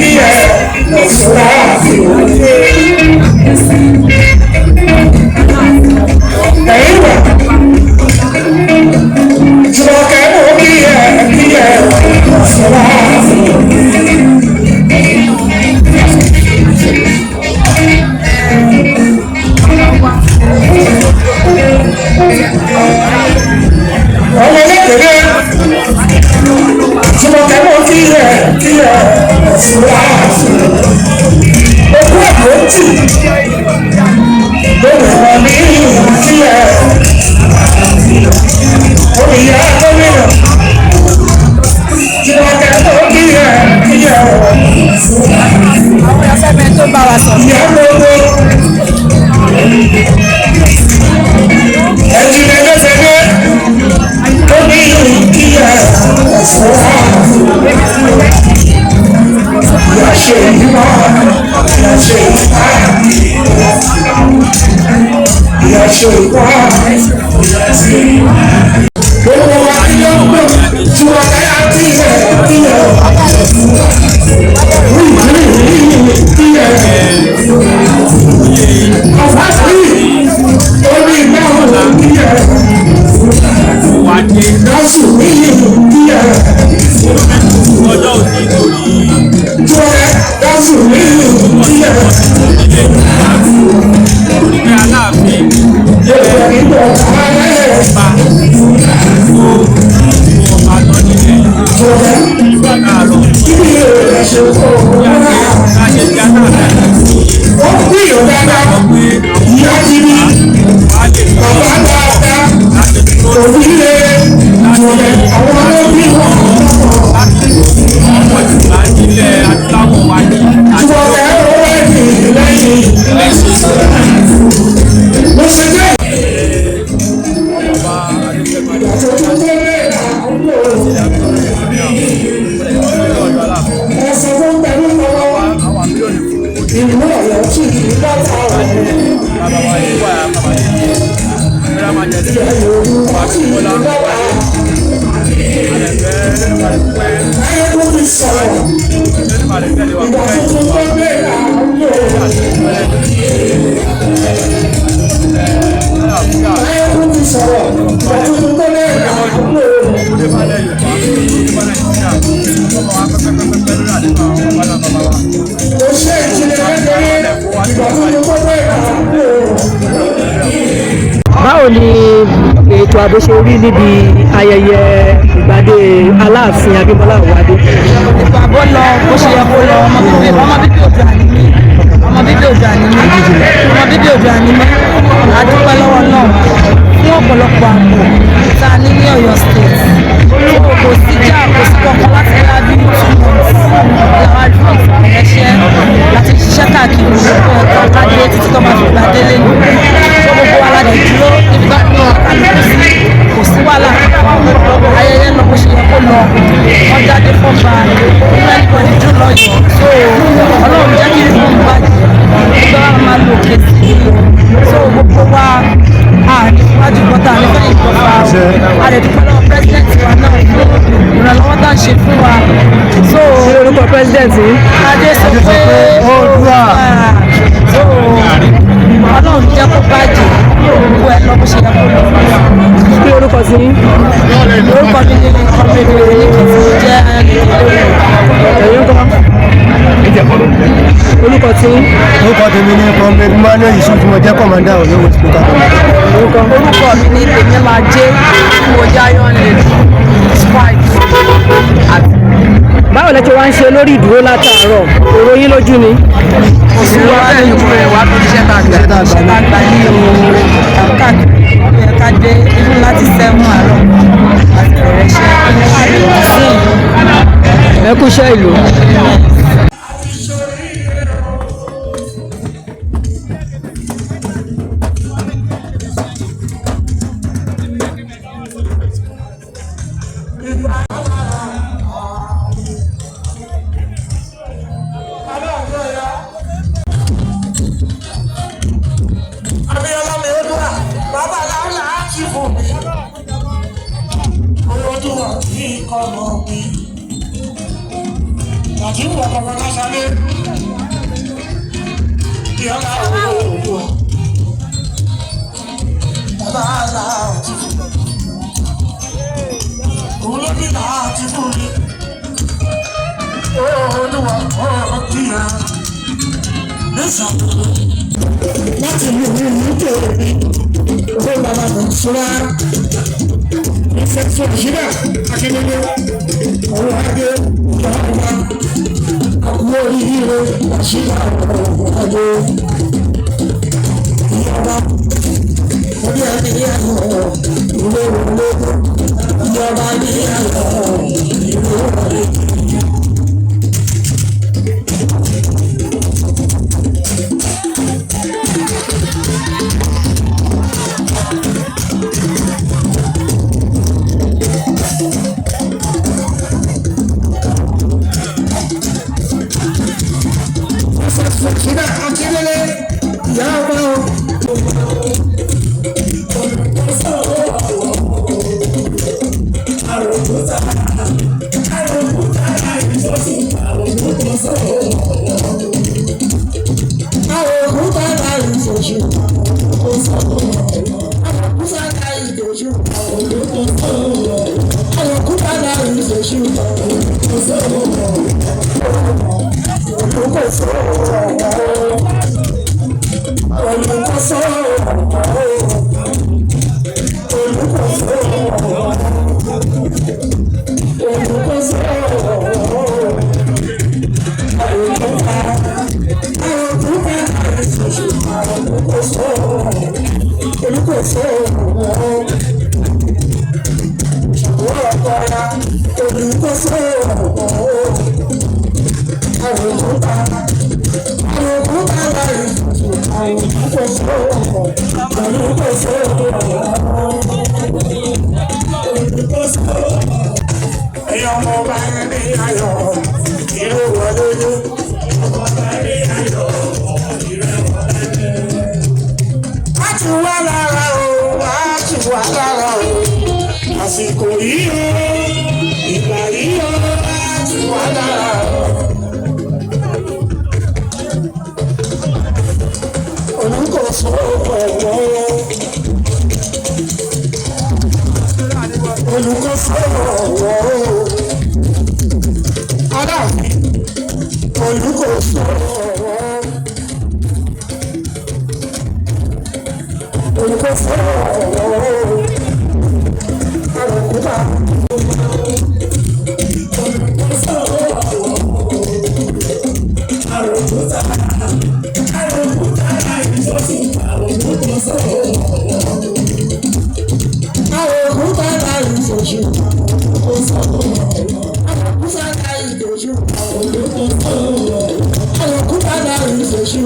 kí ẹ lọ́sọ̀rọ̀ àfihàn. Ẹ̀yin wà. Jùmọ̀kẹ́ mo kí ẹ kí ẹ lọ́sọ̀rọ̀ àfihàn. Ọmọ ẹlẹ́gbẹ̀rẹ́. Jùmọ̀kẹ́ mo kí ẹ kí ẹ lọ́sọ̀rọ̀ àfihàn. Okú ẹ̀kọ́ tì. Lórí ìwà mi kí ẹ. Olùyá gómìnà. Jùmọ̀kẹ́ mo kí ẹ kí ẹ Afẹ́fẹ́ tó bá wa sọ̀rọ̀. Ìyá gbogbo. Ẹ̀jìnlẹ̀ lẹ́sẹ̀dẹ́. Ó ní kí ẹ lọ́sọ̀rọ̀ àfihàn. Ìyá ṣe ìmọ̀, ìyá ṣe ìmọ̀. Ìyá ṣe ìmọ̀, ìyá ṣe ìmọ̀. Gbogbo wa ni ó ń gbọ́, Jùmọ̀kẹ́ àti ẹ̀ kí ẹ. Kí ẹ. Ọ̀fà sí orí ìdáhùn kí ẹ. Gáàsù ní kí ẹ. Jùmọ̀kẹ́ gáàsù ní kí ẹ. Yorùbá nígbà ayẹyẹ. Jùmọ̀kẹ́ kí ni èrè ṣe fún ọ? Ó gbìyànjú dáadáa, ìyá ti ní bàbá dáadáa, òbí lè jùmọ̀kẹ́ àwọn olóbí wọn. Jùmọ̀kẹ́ ó wẹ̀yìn lẹ́yìn. Mo ṣe jẹ́ ìgbà tó tún tó lé àkókò. Ẹ sọ fún pẹ̀lú ọmọ ìlú Ọ̀yọ́ tí kì í bá ta ọ̀rọ̀. Ilẹ̀ Yorùbá tí kì í bá ta. Ayélujára ti sọ̀rọ̀ ìgbà tuntun tó lé àkókò. Ayélujára ti sọ̀rọ̀ ìgbà tuntun tó lé àkókò. Ó ṣe ìjìnlẹ̀ kékeré ìgbà tuntun tó lé àkókò. Báwo ni ètò ààbò ṣe rí níbi ayẹyẹ ìgbàdé Aláàfin Abímbọ́lá Ọ̀wọ́adé? Ètò ààbò lọ bó ṣe yẹ kó lọ. Ọmọ bíbí Oòduà ni mí, ọmọ bíbí Oòduà ni mí, ọmọ bíbí Oòduà ni mí. A dúpẹ́ lọ́wọ́ náà fún ọ̀pọ̀lọpọ̀ ààbò tá a ní ní Ọ̀yọ́ State. So kò sí jà, kò sí kankan láti bá bí 2 months làwọn àdúgbò ti bẹ̀rẹ̀ iṣẹ́ láti ṣiṣẹ́ káàkiri gbogbo ẹ̀ka kádé títí tó máa fi gbà délé ní. So gbogbo wa la dẹ̀ dúró níbi bá ní kálukú sí, kò sí wàhálà kankan. Ayẹyẹ lọ bó ṣe yẹ kó lọ, wọ́n jáde fọ́ba, inú anybody dùn lọ́yọ̀ọ́. So Ọlọ́run jẹ́ kí ìlú ń bàjẹ́, gbogbo wa máa lò òkè sí i. So gbogbo wa a ní wájú bọ́tà ní fẹ́yìn bọ́fà o. A lè dúpẹ́ lọ́wọ́ president wa náà fún ìrànlọ́wọ́ tá à ń ṣe fún wa. So Kí lorúkọ president yìí? Adé sọ pé Oòduà. So Ọlọ́run jẹ́ kó bàjẹ́, gbogbo ẹ lọ bó ṣe yẹ kó lọ. Kí lorúkọ sí yín? Orúkọ mi ni Comrade Oyeníkì tí mo jẹ́ ayọ̀dẹ̀lẹ̀. Ẹ̀yin ńkọ́? Orúkọ tí yín? Orúkọ tèmi ni Comrade Emmanuel Yusuf tí mo jẹ́ commander Ọ̀yọ́ West Local Government. Orúkọ? Orúkọ mi ni Tèmilajé tí mo jẹ́ Iron Lady Spike àti Báwo lẹ ṣe wá ń ṣe lórí ìdúró látàárọ̀? Èrò yín lójú ni. Oṣù wa ní iṣẹ́ tá a gbà ní o káàkiri ó yẹ ká dé even láti 7 àárọ̀ láti bẹ̀rẹ̀ iṣẹ́ sí. Ẹ kú iṣẹ́ ìlú. Abíọ́lá mi Oòduà, bàbá aláwọ̀ á ti fún mi. Oòduà kì í kọ́ mọ́ mi. Tàbí Yàtìfù ọkọ̀ Fọláṣadé. Ìyọ́lá òwò. Bàbá Látìfù. Òun ló bí Látìfù mi. Olúwa ó kíyà. Nísàn. Láti ìlú ìlú tèmi, owó bàbá mi ṣúra. Ìfẹ̀sọ̀ ìṣídà Akíndélé, owó adé, ìjọba àkúrò oríire, àṣìlá owó adé. Ìjọba orí ẹni ní ẹ̀yọ̀ ìwé wọlé. Ìjọba ní ẹ̀yọ̀ ìwé wọlé. Ìfẹ̀sọ̀ Akíndélé, ìyá ọba o. Ẹ̀yin ọmọ ọba ní ayọ̀, ìlú wọlé ní. A ti wá lára o, a ti wá lára o. Àsìkò yìí o, ìgbà yìí o, a ti wá lára o. Olùkóso ọ̀wọ́. Olùkóso ọ̀wọ́. Aláàfin olùkóso ọ̀wọ́. Olùkóso ọ̀wọ́. Àròkúta. Àròkúta láì ṣoṣù. Àròkúta láì ṣoṣù. Àròkúta láì ṣoṣù.